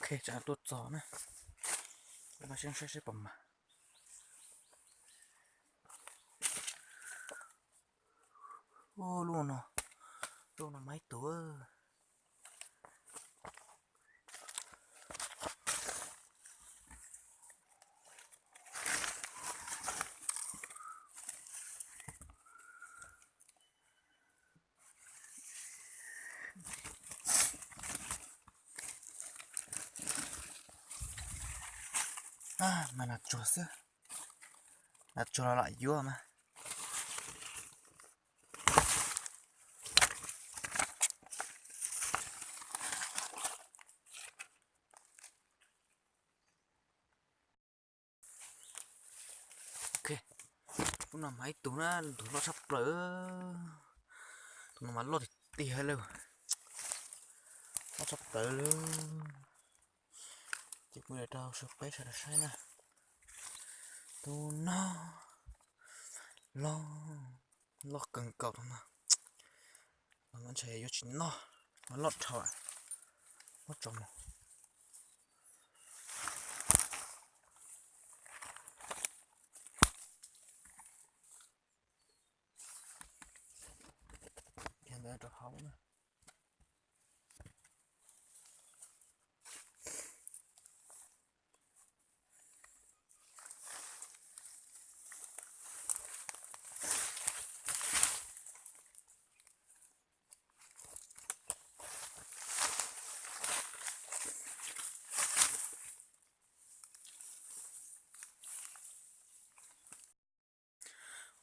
Ok, tsam no tuaj txog na. Peb mam saib saib puas mas. Ub, lub no, lub no mas ib tug. Mas nas tsuag xwb, nas tsuag los lam yuav mas. Ok, lub no mas ib tug na, tus loj tshaj plaws. Tus no mas loj tiag tiag li, loj tshaj plaws li. Ces kuv yuav rau peb sawv daws saib na. Tus no loj, loj kawg nkaus tus no. Los no ntshe yuav tsis noj, mas loj dhau, muab tso mus. Ntawd rau hauv na.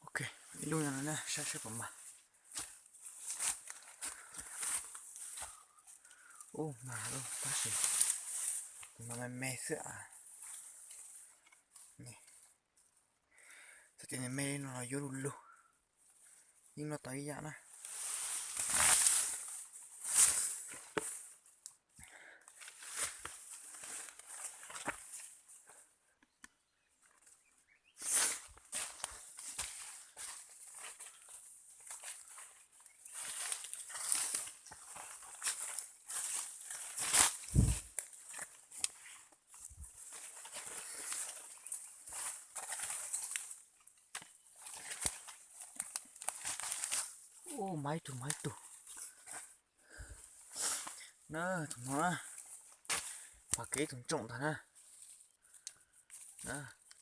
Ok, ib lub no na, saib saib puas mas. Ub, mas lub tab sis tus no me me xwb a. Txhob tias me li no los yuav lug lug, yeej noj tau ib yam na. Ub, mas ib tug, mas ib tug. Na, tus no na, pom kev tus ntsooj ntag na.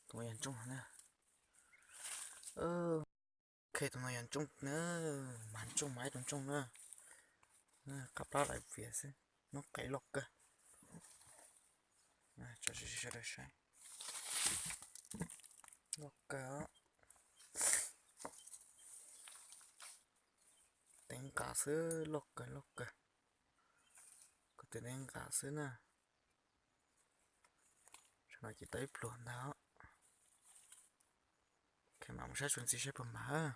Tus no yog ntsooj na. Ok, tus no yog ntsooj na, mas ntsooj mas ib tug ntsooj na. Qab plab lawm vias xwb, noob qes loj kawg. Tso sawv daws saib. Loj kawg. Teev nqa xwb, loj kawg loj kawg. Kuv tus teev nqa xwb na. Saum no ces tau ib pluag ntag. Ok, mam mus saib txuas ntxiv saib puas mas.